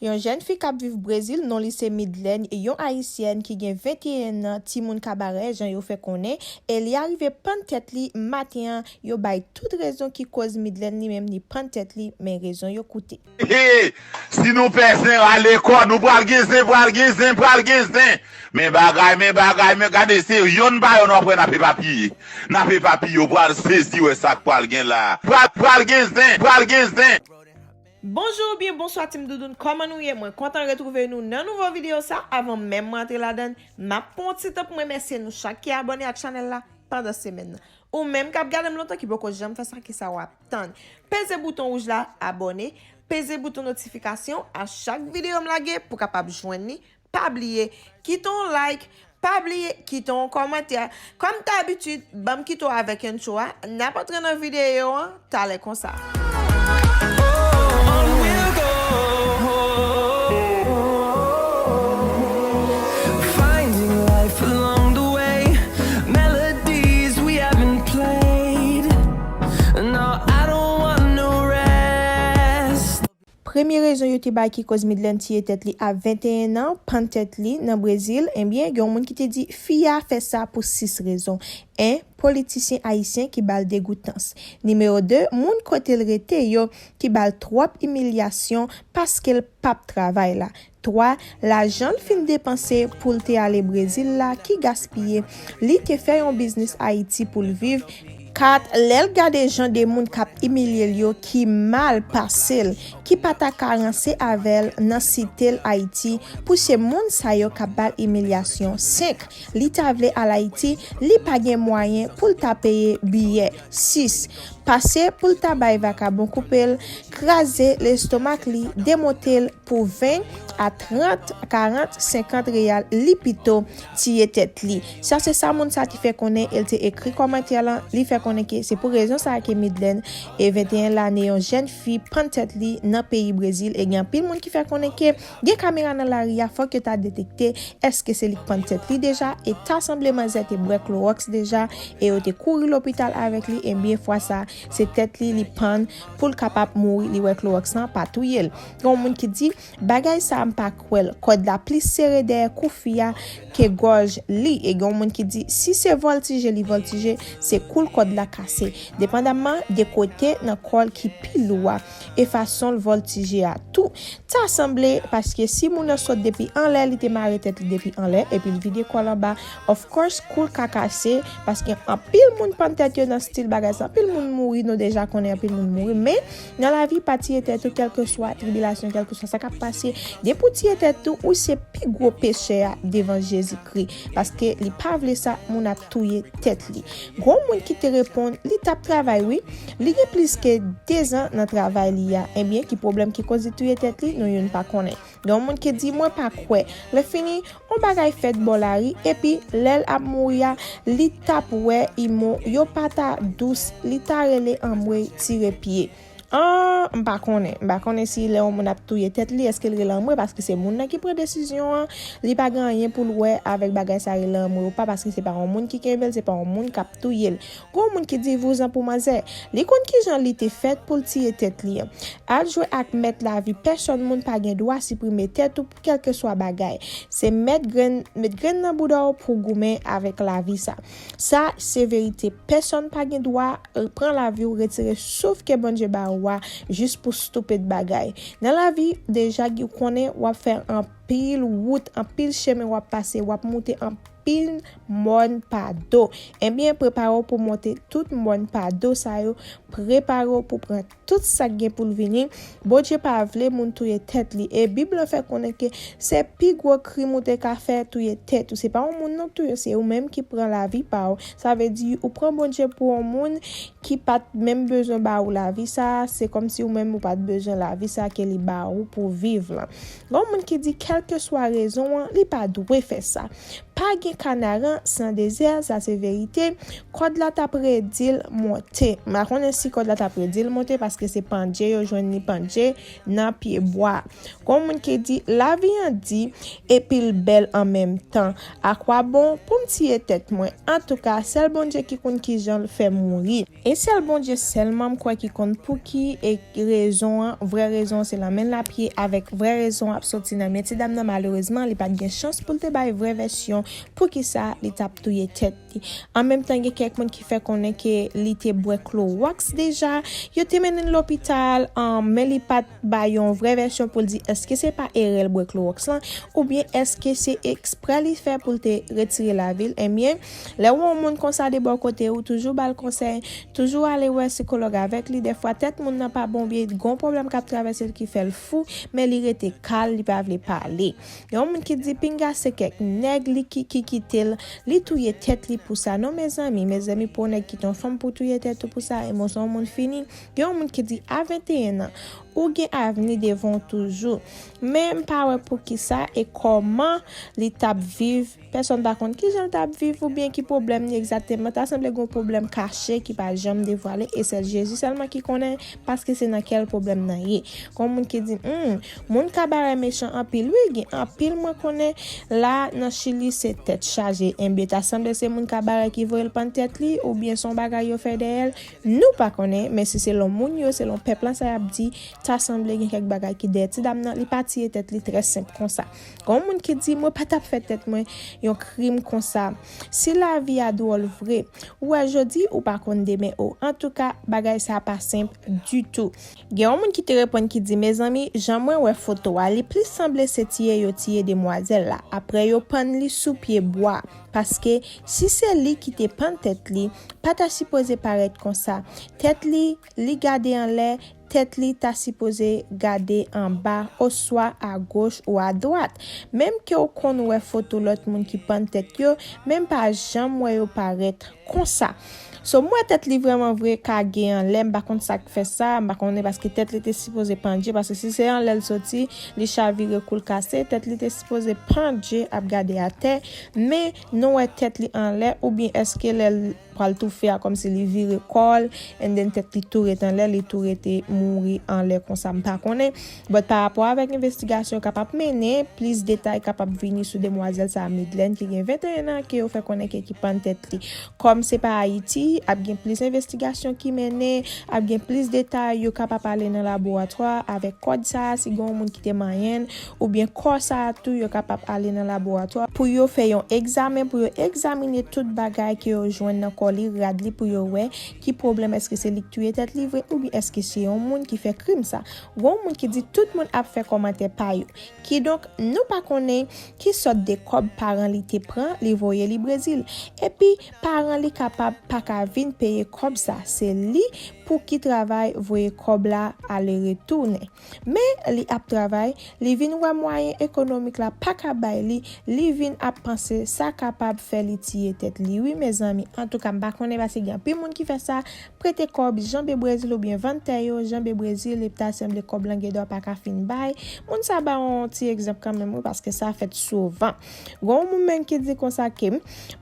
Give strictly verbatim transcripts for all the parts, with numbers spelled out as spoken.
Yon jèn fi k ap viv Brezil, non li se Midlène, yon ayisyèn ki gen venteyen an, timoun kabarè, jan yo fè konnen, e li arive pann tèt li maten an. Yo bay tout rezon ki koz Midlène li menm li pann tèt li, men rezon yo koute. Hey, si nou pè zen, rale kò nou, pral gen zen, pral gen zen, pral gen zen. Men bagay, men bagay, men gade, se yonn pa yonn w ap wè n ap epapiye. N ap epapiye, w pral sezi wè sa k pral gen la. Pral, pral gen zen, pral gen zen. Bonjou oubyen bonswa Team Doudoun, kòman nou ye? Mwen kontan retwouve nou nan nouvo videyo sa. Avan menm mwen antre ladann, m ap pran yon ti tan pou m remèsye nou chak ki abòne ak chanèl la pandan semèn nan. Ou menm k ap gade m lontan ki poko janm fè sa, kisa w ap tann? Peze bouton wouj la, abòne, peze bouton notifikasyon a chak videyo m lage pou w kapab jwenn li. Pa bliye kite yon like, pa bliye kite yon kòmantè. Kòm dabitid, ban m kite w avèk entwo a. N ap antre nan videyo an talè konsa. Finding life along the way, melodies we haven't played. No, I don't want no rest. Premye rezon yo te bay ki koz Midlène tiye tèt li a venteyen an, pann tèt li nan Brezil, ebyen, gen yon moun ki te di fi a fè sa pou sis rezon. En, politisyen ayisyen ki ba l degoutans. Nimewo de, moun kote l rete yo ki ba l twòp imilyasyon paske l p ap travay la. Twa, lajan l fin depanse pou l te ale Brezil la ki gaspiye. Li te fè yon biznis Ayiti pou l viv. Kat, lè l gade jan de moun k ap imilye l yo ki mal pase l, ki pa ta ka ranse avè l nan site l Ayiti pou se moun sa yo k ap ba l imilyasyon. Senk, li ta vle al Ayiti, li pa gen mwayen pou l ta peye biyè. Sis, pase pou l ta bay vakabon koupe l, kraze lestomak li, demonte l pou ven a trant, karant, senkant reyal, li pito tiye tèt li. Sa se sa moun sa te fè konnen, e l te ekri kòmantè lan, li fè konnen ke se pou rezon sa ke Midlène, e venteyen lane, yon jèn fi pann tèt li nan peyi Brezil, e gen anpil moun ki fè konnen ke gen kamera nan lari a, fòk yo ta detekte èske se li k pann tèt li deja, e ta sanble manzè te bwè klowòks deja, e yo te kouri lopital avèk li, ebyen fwa sa, se tèt li li pann pou l kapab mouri, li wè klowòks lan pa touye l. Gen yon moun ki di, bagay sa a m pa kwè l, kòd la plis sere dèyè kou fi a ke gòj li. E gen yon moun ki di, si se vòltije li vòltije, se kou l kòd la kase. Depandaman de kote nan kò l ki pi lou a, e fason l vòltije a tou. Ta sanble, paske si moun nan sot depi anlè, li te mare tèt li depi anlè, epi l vide kò l anba, of course, kou l ka kase, paske anpil moun pann tèt yo nan stil bagay sa, anpil moun mouri, nou deja konnen anpil moun mouri, men nan lavi, pa tiye tèt ou, kèlkeswa tribilasyon, kèlkeswa sa k ap pase, depi w tiye tèt ou, ou se pi gwo pechè a devan Jezikri, paske li pa vle sa, moun ap touye tèt li. Gen yon moun ki te reponn, li t ap travay wi, li gen plis ke dezan nan travay li a, ebyen ki pwoblèm ki koz li touye tèt li, nou youn pa konnen. Gen yon moun ki di, mwen pa kwè. Lè fini, yon bagay fèt bò lari, epi lè l ap mouri a, li t ap wè imo, yo pa ta dous, li ta rele anmwey tire pye. An, m pa konnen. M pa konnen si lè yon moun ap touye tèt li, èske l rele anmwey, paske se moun nan ki pran desizyon an, li pa gen anyen pou l wè avèk bagay sa rele anmwey ou pa, paske se pa yon moun ki kenbe l, se pa yon moun k ap touye l. Gen yon moun ki di vouzan pou manzè. Li konn kijan li te fèt pou l tiye tèt li an. Al jwe ak mèt lavi pèsonn, moun pa gen dwa siprime tèt ou pou kèlkeswa bagay. Se mèt grenn, met grenn nan bouda w pou goumen avèk lavi sa. Sa se verite. Pèsonn pa gen dwa pran lavi w, retire souf ke Bondye ba ou a jis pou stupid bagay. Nan lavi, deja ou konnen w ap fè anpil wout, anpil chemen w ap pase, w ap moute anpil mòn pa do. Ebyen, prepare w pou monte tout mòn pa do sa yo. Prepare w pou pran tout sa k gen pou l vini. Bondye pa vle moun touye tèt li. E Bib lan fè konnen ke se pi gwo krim ou te ka fè, touye tèt ou. Se pa yon moun non k touye, se ou menm ki pran lavi pa w. Sa vle di, ou pran Bondye pou yon moun ki pa t menm bezwen ba ou lavi sa a, se kòmsi ou menm ou pa t bezwen lavi sa a ke li ba ou pou viv lan. Gen yon moun ki di, kèlkeswa rezon an, li pa dwe fè sa. Pa gen kanaran san dezè, sa se verite. Kòd la t ap redi l monte. M pa konnen si kòd la t ap redi l monte, paske se pandje yo jwenn li pandje nan pye bwa. Gon moun ki di, lavi an di, epi l bèl an menm tan. Akwabon pou m tiye tèt mwen? Antouka, sèl Bondye ki konn kijan l fè mouri. E sèl Bondye sèlman m kwè ki konn pou ki e rezon an, vrè rezon an se nan men l ap ye, avèk vrè rezon an ap soti nan men ti dam nan. Malerezman, li pa t gen chans pou l te bay vrè vèsyon poukisa li t ap touye tèt li. An menm tan, gen kèk moun ki fè konnen ke li te bwè klowòks deja. Yo te mennen l lopital, an, men li pa t bay yon vrè vèsyon pou l di èske se pa erè l bwè klowòks lan, oubyen èske se eksprè li fè pou l te retire lavi l. Ebyen, lè w wè yon moun konsa de bò kote ou, toujou ba l konsèy, toujou ale wè sikològ avèk li. Dèfwa, tèt moun nan pa bon, byen, gon pwoblèm k ap travèse l ki fè l fou, men li rete kal, li pa vle pale. Gen yon moun ki di, pinga se kèk nèg li ki, ki kite l, li touye tèt li pou sa. Non, mezanmi, mezanmi, pou yon nèg kite yon fanm pou touye tèt ou pou sa, e bon, se yon moun fini. Gen yon moun ki di, a venteyen an, ou gen avni devan w toujou. Men m pa wè poukisa e kòman li t ap viv. Pèsonn pa konn kijan l t ap viv oubyen ki pwoblèm li egzakteman. Ta sanble gen yon pwoblèm kache ki pa janm devwale, e sèl Jezi sèlman ki konnen, paske se nan kè l pwoblèm nan ye. Gon moun ki di, hmm, moun kabarè mechan anpil. Wi, gen anpil mwen konnen la nan Chili se tèt chaje. Enben, ta sanble se moun kabarè ki voye l pann tèt li, oubyen se yon bagay yo fè dèyè l. Nou pa konnen, men si selon moun yo, selon pèp lan sa y ap di, ta sanble gen kèk bagay ki dèyè ti dam nan, li pa tiye tèt li trè senp konsa. Gon moun ki di, mwen pa t ap fè tèt mwen yon krim konsa. Si lavi a dwòl vre, ou wè jodi, ou pa konn demen o. Antouka, bagay sa pa senp ditou. Gen yon moun ki te reponn ki di, mezanmi, jan mwen wè foto a, li plis sanble se tiye yo tiye demwazèl la. Apre yo pann li sou pye bwa. Paske si se li ki te pann tèt li, pa ta sipoze parèt konsa. Tèt li, li gade anlè, tèt li ta sipoze gade anba, oswa agoch ou adwat. Menm ke w konn wè foto lòt moun ki pann tèt yo, men m pa janm wè yo parèt konsa. So, m wè tèt li vrèman vre kage anlè, m pa konn sa k fè sa, m pa konnen paske tèt li te sipoze pandje, paske si se anlè l soti, li chavire kou l kase, tèt li te sipoze pandje ap gade atè, men nou wè tèt li anlè, oubyen èske lè l pral toufe a kòmsi li vire kò l, and then tèt li tou ret anlè, li tou rete mouri anlè konsa, m pa konnen. But pa rapò avèk envestigasyon yo k ap ap mennen, plis detay kapab vini sou demwazèl sa a, Midlène, ki gen venteyen an, ke yo fè konnen ke ki pann tèt li. Kòm se pa Ayiti, ap gen plis envestigasyon ki mennen, ap gen plis detay, yo kapab ale nan laboratwa avèk kòd sa a, si gen yon moun ki te manyen l, oubyen kò sa a tou, yo kapab ale nan laboratwa pou yo fè yon egzamen, pou yo egzamine tout bagay ke yo jwenn nan kò li, rad li, pou yo wè ki pwoblèm, èske se li k touye tèt li vre, oubyen èske se yon moun ki fè krim sa. Gon moun ki di tout moun ap fè kòmantè pa yo. Kidonk, nou pa konnen ki sòt de kòb paran li te pran, li voye li Brezil. Epi, paran li kapab pa ka vin peye kòb sa. Se li pou ki travay voye kòb la ale retounen. Men, li ap travay, li vin wè mwayen ekonomik la pa ka bay li, li vin ap panse sa kapab fè li tiye tèt li. Wi, mezanmi, antouka, m pa konnen paske gen anpil moun ki fè sa, prete kòb, janbe Brezil oubyen vann tè yo, janbe Brezil, epi ta sanble kòb lan gen dwa pa ka fin bay. Moun sa ba yon ti egzanp kanmenm, wi, paske sa fèt souvan. Gon moun menm ki di konsa ke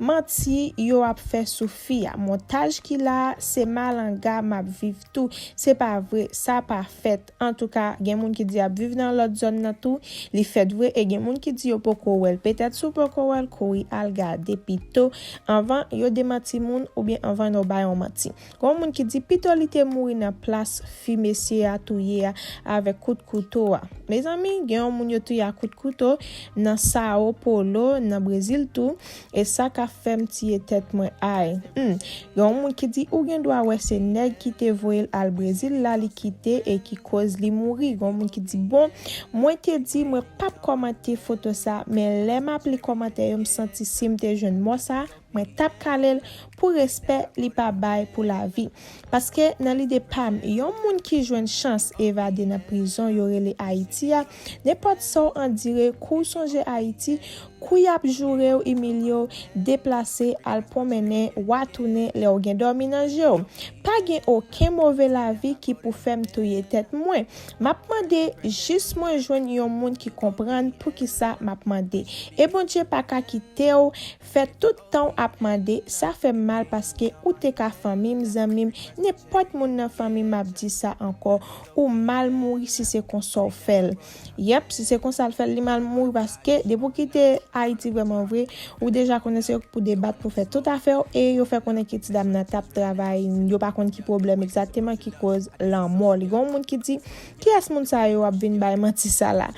manti yo ap fè sou fi a. Montaj ki la, se malanga m ap viv tou. Se pa vre, sa pa fèt. Antouka, gen moun ki di ap viv nan lòt zòn nan tou, li fèt vre, e gen moun ki di yo poko wè l. Petèt si w poko wè l, kouri al gade pito, anvan yo demanti moun oubyen anvan yo bay yon manti. Gon moun ki di pito li te mouri nan plas fi mesye a touye a avèk kout kouto a. Mezanmi, gen yon moun yo touye ak kout kouto nan Sao Paulo, nan Brezil tou, e sa ka fè m tiye tèt mwen, ay. Hmm. Gen yon moun ki di ou gen dwa wè se nèg ki te voye l al Brezil la li kite e ki koz li mouri. Gen yon moun ki di, bon, mwen te di mwen p ap kòmante foto sa, men lè m ap li kòmantè yo, m santi si m te jwenn mò sa, Mwen t ap kale l pou respè li pa bay pou lavi. Paske nan lide pa m, yon moun ki jwenn chans evade nan prizon yo rele Ayiti a, nenpòt sa w andire, kou w sonje Ayiti, kou y ap joure w, imilye w, deplase, al pwonmennen, w a tounen lè w gen dòmi nan je w. Pa gen okenn move lavi ki pou fè m touye tèt mwen. M ap mande jis mwen jwenn yon moun ki konprann poukisa m ap mande. E Bondye pa ka kite w fè tout tan w ap mande. Sa fè m mal paske ou te ka fanmi m, zanmi m, nenpòt moun nan fanmi m ap di sa ankò. Ou mal mouri si se konsa w fè l. Yèp, si se konsa l fè l, li mal mouri paske depi w kite Ayiti vrèman vre, ou deja konnen se yo ki pou debat pou fè tout afè w e yo fè konnen ke ti dam nan t ap travay, yo pa konn ki pwoblèm egzakteman ki koz lanmò li. Gen yon moun ki di, "Kiyès moun sa yo ap vin bay manti sa la?"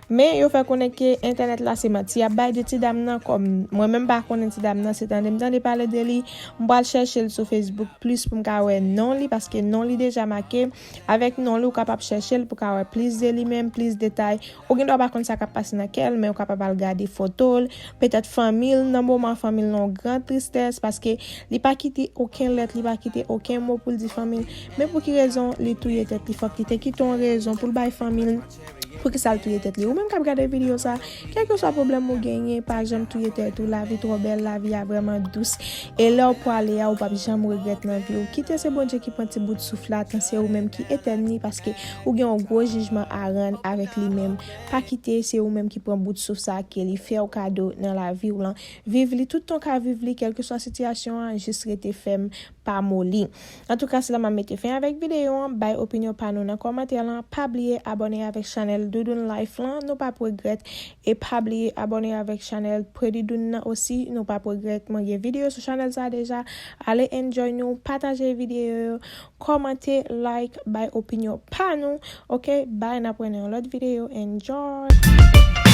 Men yo fè konnen ke entènèt la se manti y ap bay de ti dam nan, kòm mwen menm pa konnen ti dam nan, se tande m tande pale de li, m pral chèche l sou Facebook plis pou m ka wè non li, paske non li deja make. Avèk non li, ou kapab chèche l pou ka wè plis de li menm, plis detay. Ou gen dwa pa konn sa k ap pase nan kè l, men ou kapab al gade foto l, petèt fanmi l, nan moman fanmi l nan yon gran tristès, paske li pa kite okenn lèt, li pa kite okenn mo pou l di fanmi l. Men pou ki rezon li touye tèt li? Fòk li te kite yon rezon pou l bay fanmi l poukisa l touye tèt li. Ou menm k ap gade videyo sa, kèlkeswa pwoblèm ou genyen, pa janm touye tèt ou. Lavi twò bèl, lavi a vrèman dous. E lè w prale a, ou p ap janm regrèt nan vi w. Kite se Bondye ki pran ti bout souf la, tan se ou menm ki etèn li, paske ou gen yon gwo jijman a rann avèk li menm. Pa kite se ou menm ki pran bout souf sa ke li fè w kado nan lavi w lan. Viv li tout tan w ka viv li, kèlkeswa sitiyasyon an, jis rete fèm, pa moli. Antouka, se la m ap mete fen avèk videyo an. Bay opinyon pa nou nan kòmantè lan. Pa bliye abòne avèk chanèl Doudoune Life lan, nou p ap regrèt. E pa bliye abòne avèk chanèl Pretty Doune nan osi, nou p ap regrèt. Mwen gen videyo sou chanèl sa deja. Ale enjoy nou, pataje videyo yo, kòmante, like, bay opinyon pa nou. Oke, bye, n ap wè nan yon lòt videyo. Enjoy!